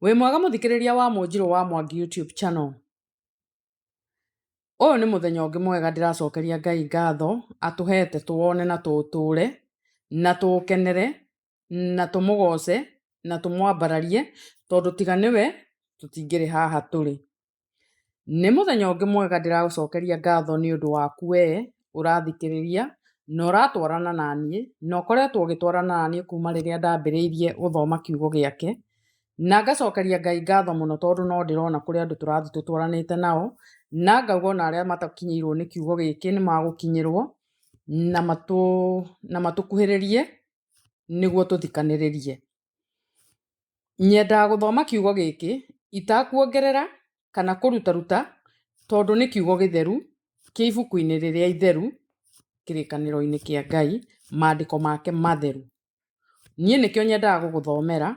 Wĩ mwega mũthikĩrĩria wa Mũnjirũ wa Mwangi YouTube channel. Ũyũ nĩ mũthenya ũngĩ mwega ndĩracokeria Ngai ngatho atũhete tũwone na tũũtũre na tũũkenere na tũmũgoce na tũmwambararie tondũ tiga nĩwe tũtingĩrĩ haha tũrĩ. Nĩ mũthenya ũngĩ mwega ndĩragũcokeria ngatho nĩ ũndũ waku wee ũrathikĩrĩria na ũratwarana na niĩ na ũkoretwo ũgĩtwarana na niĩ kuma rĩrĩa ndambĩrĩirie gũthoma kiugo gĩake. Na ngacokeria Ngai ngatho mũno tondũ no ndĩrona kũrĩ andũ tũrathiĩ tũtwaranĩte nao, na ngauga ona arĩa matakinyĩirwo nĩ kiugo gĩkĩ nĩ magũkinyĩrwo na matũkuhĩrĩrie nĩguo tũthikanĩrĩrie. Nyendaga gũthoma kiugo gĩkĩ itakuongerera kana kũrutaruta tondũ nĩ kiugo gĩtheru kĩ ibuku-inĩ rĩrĩa itheru kĩrĩkanĩro-inĩ kĩa Ngai, maandĩko make matheru. Niĩ nĩkĩo nyendaga gũgũthomera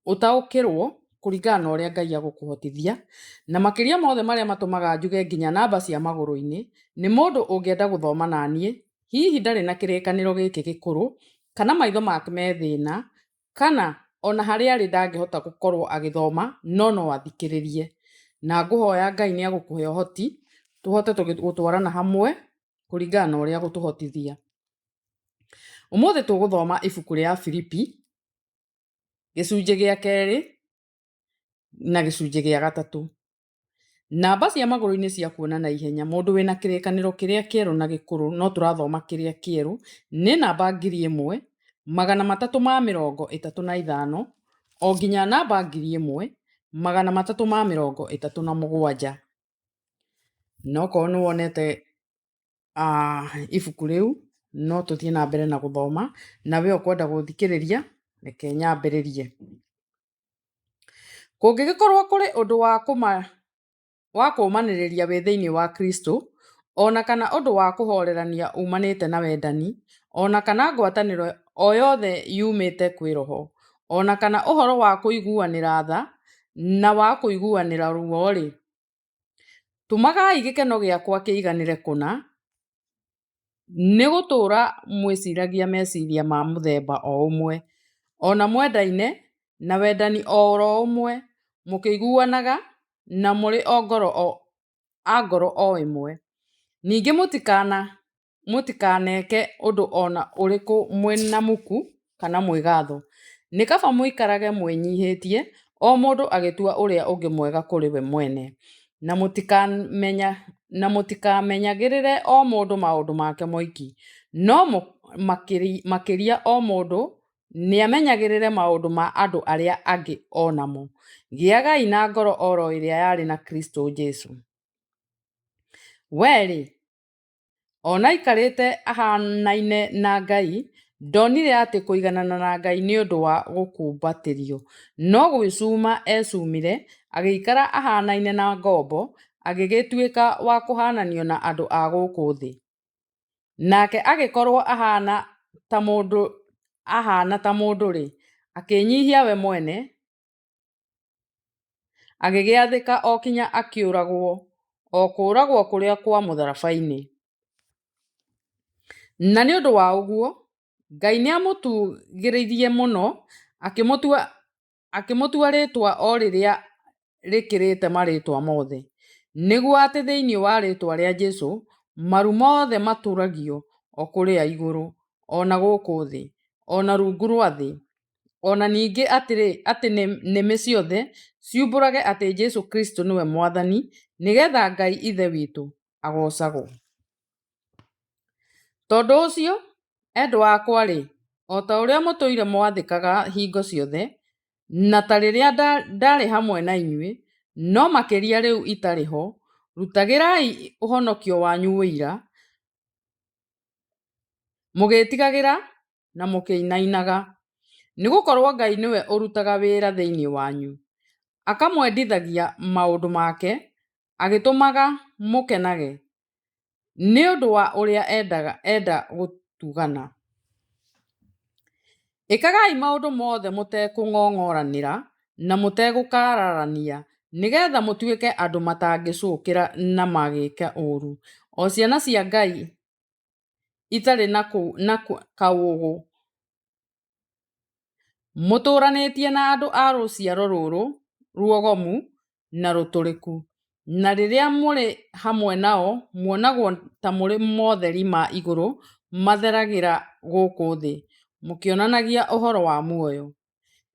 ũtaũkĩrwo kũringana na ũrĩa Ngai agũkũhotithia, na makĩria mothe marĩa matũmaga njuge nginya namba cia magũrũ-inĩ, nĩ mũndũ ũngĩenda gũthoma naniĩ, hihi ndarĩ na kĩrĩkanĩro gĩkĩ gĩkũrũ, kana maitho make me thĩna, kana ona harĩa arĩ ndangĩhota gũkorwo agĩthoma no no athikĩrĩrie. Na ngũhoya Ngai nĩ agũkũhe ũhoti, tũhote gũtwarana hamwe kũringana na ũrĩa agũtũhotithia. Ũmũthĩ tũgũthoma ibuku rĩa Afilipi, gĩcunjĩ gĩa kerĩ na gĩcunjĩ gĩa gatatũ. Namba cia magũrũ-inĩ cia kuona na ihenya mũndũ wĩna kĩrĩkanĩro kĩrĩa kĩerũ na gĩkũrũ no tũrathoma kĩrĩa kĩerũ nĩ namba 1335 o nginya namba 1337. Na okorwo nĩ wonete ibuku rĩu no tũthiĩ na mbere na gũthoma, na we ũkwenda gũthikĩrĩria reke nyambĩrĩrie. Kũngĩgĩkorwo kũrĩ ũndũ wa kũũmanĩrĩria wĩ thĩinĩ wa Kristo, o na kana ũndũ wa kũhoorerania uumanĩte na wendani, o na kana ngwatanĩro o yothe yumĩte kwĩ Roho, o na kana ũhoro wa kũiguanĩra tha na wa kũiguanĩra ruo-rĩ, tũmagai gĩkeno gĩakwa kĩiganĩre kũna, nĩ gũtũũra mwĩciragia meciria ma mũthemba o ũmwe, o na mwendaine na wendani o ro ũmwe, mũkĩiguanaga na mũrĩ a ngoro o ĩmwe. Ningĩ mũtikaneke ũndũ o na ũrĩkũ mwĩ na muku kana mwĩgatho, nĩ kaba mũikarage mwĩnyihĩtie, o mũndũ agĩtua ũrĩa ũngĩ mwega kũrĩ we mwene. Na mũtikamenyagĩrĩre o mũndũ maũndũ make moiki, no makĩria o mũndũ nĩamenyagĩrĩre maũndũ ma andũ arĩa angĩ o namo. Gĩagai na ngoro o ro ĩrĩa yarĩ na Kristo Jesu. We-rĩ, o na aikarĩte ahaanaine na Ngai, ndonire atĩ kũiganana na Ngai nĩ ũndũ wa gũkumbatĩrio, no gwĩcuma eecumire, agĩikara ahaanaine na ngombo, agĩgĩtuĩka wa kũhaananio na andũ a gũkũ thĩ. Nake agĩkorũo ahaana ta mũndũ-rĩ, akĩĩnyihia we mwene, agĩgĩathĩka o kinya akĩũragwo, o kũũragwo kũrĩa kwa mũtharaba-inĩ. Na nĩ ũndũ wa ũguo, Ngai nĩaamũtũũgĩririe mũno, akĩmũtua rĩĩtwa o rĩrĩa rĩkĩrĩte marĩĩtwa mothe, nĩguo atĩ thĩinĩ wa rĩĩtwa rĩa Jesu maru mothe maturagio o kũrĩa igũrũ, o na gũkũ thĩ, o na rungu rwa thĩ, o na ningĩ atĩ nĩmĩ ciothe ciumbũrage atĩ Jesu Kristo nĩwe Mwathani, nĩ getha Ngai Ithe witũ agoocagwo. Tondũ ũcio, endwa akwa-rĩ, o ta ũrĩa mũtũire mwathĩkaga hingo ciothe, na ta rĩrĩa ndaarĩ hamwe na inyuĩ, no makĩria rĩu itarĩ ho, rutagĩrai ũhonokio wanyu ũira, mũgĩĩtigagĩra na mũkĩinainaga, nĩ gũkorũo Ngai nĩwe ũrutaga wĩra thĩinĩ wanyu, akamwendithagia maũndũ make, agĩtũmaga mũkenage, nĩ ũndũ wa ũrĩa enda gũtugana. Ĩkagai maũndũ mothe mũtekũng'ong'oranĩra na mũtegũkararania, nĩ getha mũtuĩke andũ matangĩcukĩra na magĩka ũũru, o ciana cia Ngai itarĩ na kaũũgũ, mũtũũranĩtie na andũ a rũciaro rũrũ ruogomu na rũtũrĩku, na rĩrĩa mũrĩ hamwe nao muonagwo ta mũrĩ motheri ma igũrũ matheragĩra gũkũ thĩ, mũkĩonanagia ũhoro wa muoyo.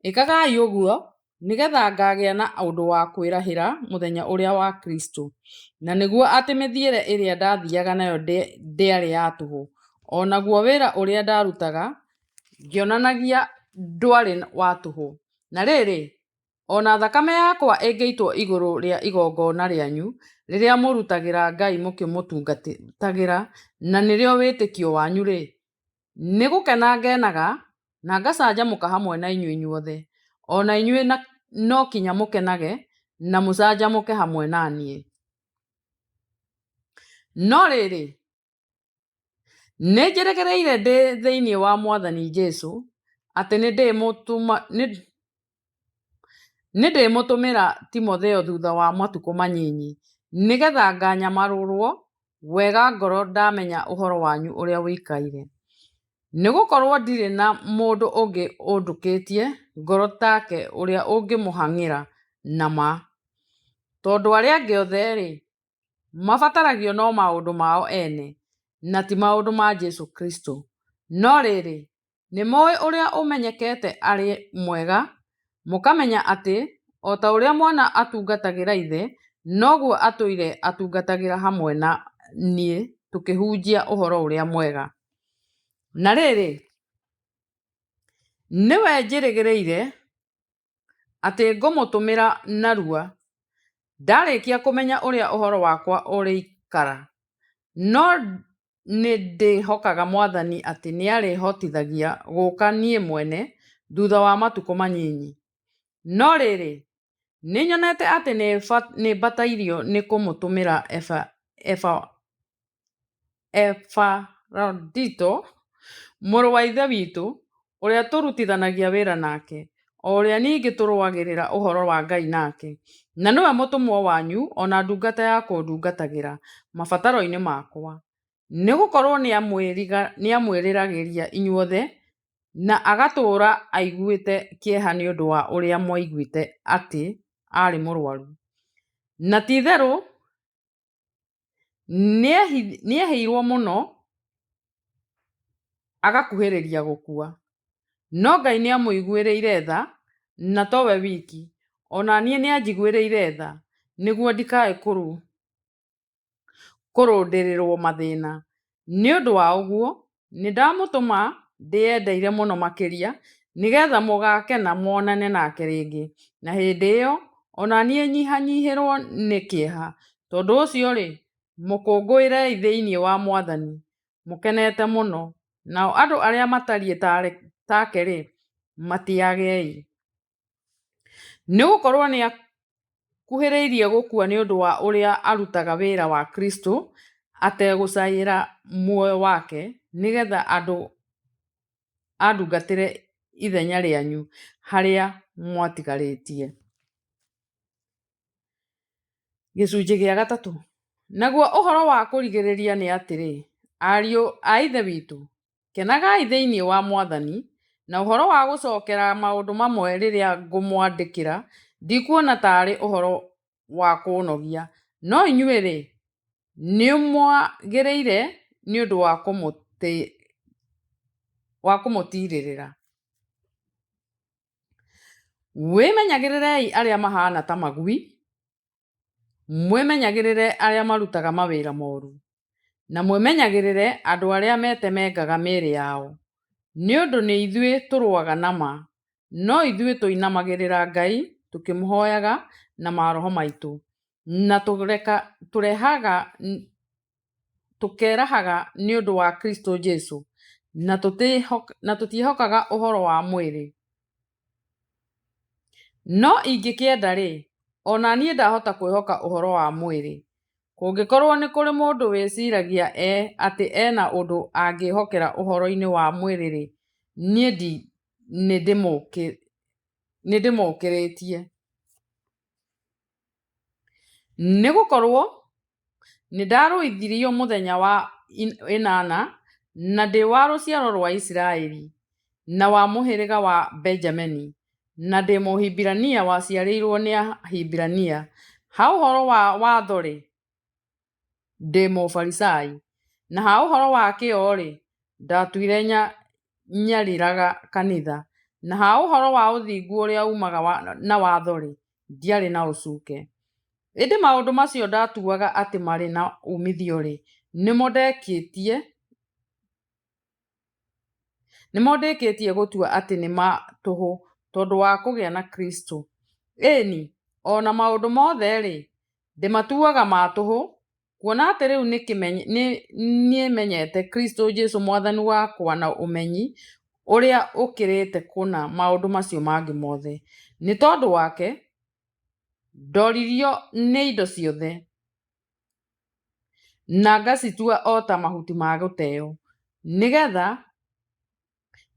Ĩkagai ũguo, nĩ getha ngagĩa na ũndũ wa kwĩrahĩra mũthenya ũrĩa wa Kristo, na nĩguo atĩ mĩthiĩre ĩrĩa ndathiaga nayo ndĩarĩ ya tũhũ, o naguo wĩra ũrĩa ndarutaga ngĩonanagia ndwarĩ wa tũhũ. Na rĩrĩ, o na thakame yakwa ĩngĩitwo igũrũ rĩa igongona rĩanyu rĩrĩa mũrutagĩra Ngai mũkĩmũtungatagĩra, na nĩrĩo wĩtĩkio wanyu-rĩ, nĩ gũkena ngenaga na ngacanjamũka hamwe na inyuĩ inyuothe. O na inyuĩ no kinya mũkenage na mũcanjamũke hamwe na niĩ. No rĩrĩ, nĩ njĩrĩgĩrĩire ndĩ thĩinĩ wa Mwathani Jesu atĩ nĩ ndĩmũtũmĩra Timotheo thutha wa matukũ manyinyi, nĩ getha nganyamarũrũo wega ngoro ndamenya ũhoro wanyu ũrĩa ũikaire. Nĩ gũkorũo ndirĩ na mũndũ ũngĩ ũndũkĩtie ngoro take ũrĩa ũngĩmũhang'ĩra na ma, tondũ arĩa angĩ othe-rĩ, mabataragio no maũndũ mao ene, na ti maũndũ ma Jesu Kristo. No rĩrĩ, nĩmũũĩ ũrĩa ũmenyekete arĩ mwega, mũkamenya atĩ, o ta ũrĩa mwana atungatagĩra ithe, noguo atũire atungatagĩra hamwe na niĩ tũkĩhunjia Ũhoro-ũrĩa-Mwega. Na rĩrĩ, nĩwe njĩrĩgĩrĩire atĩ ngũmũtũmĩra narua, ndarĩkia kũmenya ũrĩa ũhoro wakwa ũrĩikara. No nĩndĩhokaga Mwathani atĩ nĩarĩhotithagia gũũka niĩ mwene thutha wa matukũ manyinyi. No rĩrĩ, nĩnyonete atĩ nĩmbatairio nĩ kũmũtũmĩra Efarodito, mũrũ wa Ithe witũ, ũrĩa tũrutithanagia wĩra nake, o ũrĩa ningĩ tũrũagĩrĩra ũhoro wa Ngai nake, na nĩwe mũtũmwo wanyu o na ndungata ya kũndungatagĩra mabataro-inĩ makwa, nĩ gũkorũo nĩamwĩriragĩria inyuothe, na agatũũra aiguĩte kĩeha nĩ ũndũ wa ũrĩa mwaiguĩte atĩ aarĩ mũrũaru. Na ti-itherũ nĩehĩirũo mũno agakuhĩrĩria gũkua. No Ngai nĩamũiguĩrĩire tha, na towe wiki, o na niĩ nĩanjiguĩrĩire tha, nĩguo ndikae kũrũndĩrĩrũo mathĩna. Nĩ ũndũ wa ũguo, nĩndamũtũma ndĩyendeire mũno makĩria, nĩ getha mũgaakena muonane nake rĩngĩ, na hĩndĩ ĩyo o na niĩ nyihanyihĩrũo nĩ kĩeha. Tondũ ũcio-rĩ, mũkũngũĩrei thĩinĩ wa Mwathani, mũkenete mũno, nao andũ arĩa matariĩ take-rĩ, matĩagei. Nĩ gũkorũo nĩakuhĩrĩirie gũkua nĩ ũndũ wa ũrĩa arutaga wĩra wa Kristo ategũcaĩra muoyo wake, nĩ getha andungatĩre ithenya rĩanyu harĩa mwatigarĩtie. Gĩcunjĩ gĩa gatatũ. Naguo ũhoro wa kũrigĩrĩria nĩ atĩrĩ, ariũ a Ithe witũ, kenagai thĩinĩ wa Mwathani. Na ũhoro wa gũcokera maũndũ mamwe rĩrĩa ngũmwandĩkĩra, ndikuona ta arĩ ũhoro wa kũũnogia, no inyuĩ-rĩ, nĩũmwagĩrĩire nĩ ũndũ wa kũmũtiirĩrĩra. Wĩmenyagĩrĩrei arĩa mahaana ta magui, mwĩmenyagĩrĩre arĩa marutaga mawĩra moru, na mwĩmenyagĩrĩre andũ arĩa metemengaga mĩĩrĩ yao. Nĩ ũndũ nĩ ithuĩ tũrũaga na ma, no ithuĩ tũinamagĩrĩra Ngai tũkĩmũhoyaga na maroho maitũ, na tũkerahaga nĩ ũndũ wa Kristo Jesu, na tũtiĩhokaga ũhoro wa mwĩrĩ. No ingĩkĩenda-rĩ, o na niĩ ndahota kwĩhoka ũhoro wa mwĩrĩ. Kũngĩkorũo nĩ kũrĩ mũndũ wĩciragia atĩ e na ũndũ angĩĩhokera ũhoro-inĩ wa mwĩrĩ-rĩ, niĩ nĩndĩmũkĩrĩtie. Nĩ gũkorũo nĩndarũithirio mũthenya wa ĩnana, na ndĩ wa rũciaro rwa Isiraeli, na wa mũhĩrĩga wa Benjamini, Na ndĩ Mũhibirania waciarĩirũo nĩ Ahibirania, ha ũhoro wa watho-rĩ, ndĩ Mũfarisai; na ha ũhoro wa kĩyo-rĩ, ndatũire nyariraga kanitha; na ha ũhoro wa ũthingu ũrĩa uumaga na watho-rĩ, ndiarĩ na ũcuke. Ĩndĩ maũndũ macio ndatuaga atĩ marĩ na uumithio-rĩ, nĩmo ndĩkĩtie gũtua atĩ nĩ ma tũhũ tondũ wa kũgĩa na Kristo. Ĩĩ-ni, o na maũndũ mothe-rĩ, ndĩmatuaga ma tũhũ, kuona atĩ rĩu nĩmenyete Kristo Jesu Mwathani wakwa na ũmenyi ũrĩa ũkĩrĩte kũna maũndũ macio mangĩ mothe. Nĩ tondũ wake ndoririo nĩ indo ciothe, na ngacitua o ta mahuti ma gũteo, nĩ getha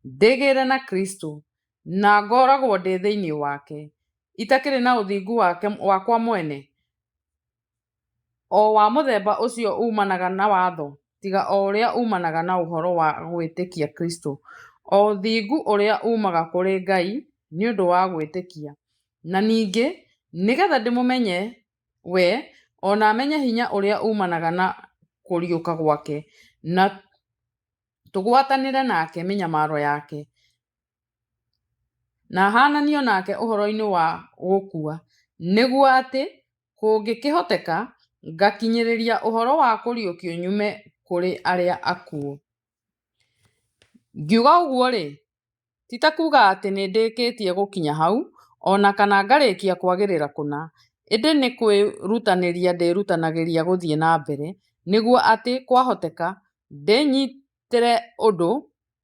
ndĩgĩre na Kristo, na ngoragwo ndĩ thĩinĩ wake, itakĩrĩ na ũthingu wakwa mwene, o wa mũthemba ũcio uumanaga na watho, tiga o ũrĩa uumanaga na ũhoro wa gwĩtĩkia Kristo, o ũthingu ũrĩa uumaga kũrĩ Ngai nĩ ũndũ wa gwĩtĩkia; na ningĩ nĩ getha ndĩmũmenye we, o na menye hinya ũrĩa uumanaga na kũriũka gwake, na tũgwatanĩre nake mĩnyamaro yake, na haananio nake ũhoro-inĩ wa gũkua, nĩguo atĩ, kũngĩkĩhoteka, ngakinyĩrĩria ũhoro wa kũriũkio nyume kũrĩ arĩa akuũ. Ngiuga ũguo-rĩ, ti ta kuuga atĩ nĩndĩkĩtie gũkinya hau, o na kana ngarĩkia kwagĩrĩra kũna, ĩndĩ nĩ kwĩrutanĩria ndĩrutanagĩria gũthiĩ na mbere, nĩguo atĩ kwahoteka ndĩnyitĩre ũndũ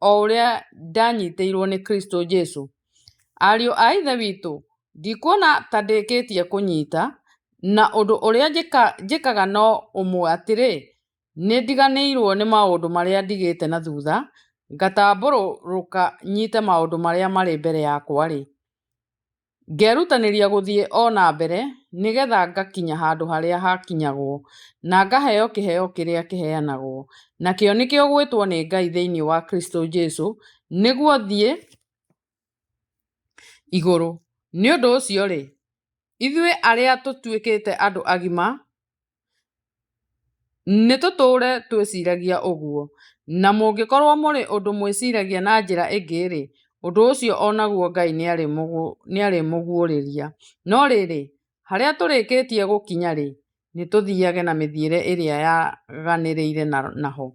o ũrĩa ndanyitĩirũo nĩ Kristo Jesu. Ariũ a Ithe witũ, ndikuona ta ndĩkĩtie kũnyita, na ũndũ ũrĩa njĩkaga no ũmwe atĩrĩ, nĩndiganĩirũo nĩ maũndũ marĩa ndigĩte na thutha, ngatambũrũrũka nyite maũndũ marĩa marĩ mbere yakwa-rĩ, ngerutanĩria gũthiĩ o na mbere nĩ getha ngakinya handũ harĩa hakinyagwo, na ngaheo kĩheo kĩrĩa kĩheanagwo, nakĩo nĩkĩo gwĩtwo nĩ Ngai thĩinĩ wa Kristo Jesu nĩguo thiĩ igũrũ. Nĩ ũndũ ũcio-rĩ, ithuĩ arĩa tũtuĩkĩte andũ agima nĩtũtũũre twĩciragia ũguo, na mũngĩkorũo mũrĩ ũndũ mwĩciragia na njĩra ĩngĩ-rĩ, ũndũ ũcio o naguo Ngai nĩarĩmũguũrĩria. No rĩrĩ, harĩa tũrĩkĩtie gũkinya-rĩ, nĩtũthiage na mĩthiĩre ĩrĩa yaganĩrĩire naho.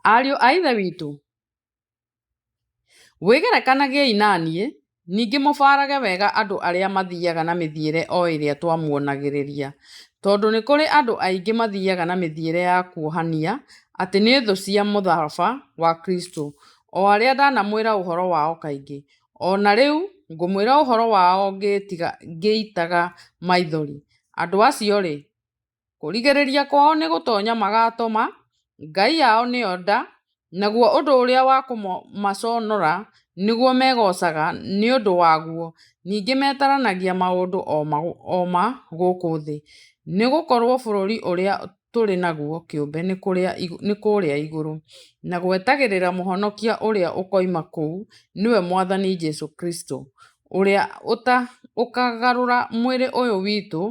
Ariũ a Ithe witũ, wĩgerekanagiei na niĩ, ningĩ mũbarage wega andũ arĩa mathiaga na mĩthiĩre o ĩrĩa twamuonagĩrĩria. Tondũ nĩ kũrĩ andũ aingĩ mathiaga na mĩthiĩre ya kuohania atĩ nĩ thũ cia mũtharaba wa Kristo, o arĩa ndanamwĩra ũhoro wao kaingĩ, o na rĩu ngũmwĩra ũhoro wao ngĩitaga maithori. Andũ acio-rĩ, kũrigĩrĩria kwao nĩ gũtonya magatoma, ngai yao nĩyo nda, naguo ũndũ ũrĩa wa kũmaconora nĩguo megoocaga nĩ ũndũ waguo, ningĩ metaranagia maũndũ o ma gũkũ thĩ. Nĩ gũkorũo bũrũri ũrĩa tũrĩ naguo kĩũmbe nĩ kũrĩa Igũrũ, na gwetagĩrĩra Mũhonokia ũrĩa ũkoima kũu, nĩwe Mwathani Jesu Kristo, ũrĩa ũkagarũra mwĩrĩ ũyũ witũ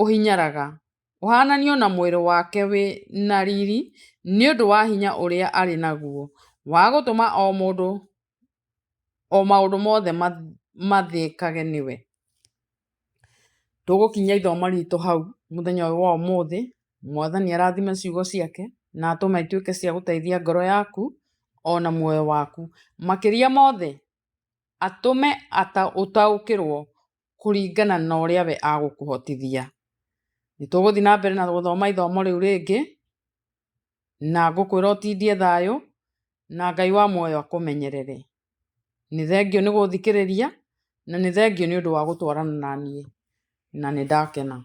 ũhinyaraga, ũhaananio na mwĩrĩ wake wĩ na riri, nĩ ũndũ wa hinya ũrĩa arĩ naguo wa gũtũma o maũndũ mothe mathĩkage nĩwe. Tũgũkinyia ithomo ritũ hau mũthenya ũyũ wa ũmũthĩ. Mwathani arathime ciugo ciake na atũme ituĩke cia gũteithia ngoro yaku ona muoyo waku. Makĩria mothe atũme ũtaũkĩrwo kũringana na ũrĩa we agũkũhotithia. Nĩ tũgũthiĩ na mbere na gũthoma ithomo rĩu rĩngĩ, na ngũkwĩra ũtindie thayũ na Ngai wa muoyo akũmenyerere. Nĩ thengiũ nĩ gũthikĩrĩria na nĩ thengiũ nĩ ũndũ wa gũtwarana na niĩ, na nĩ ndakena.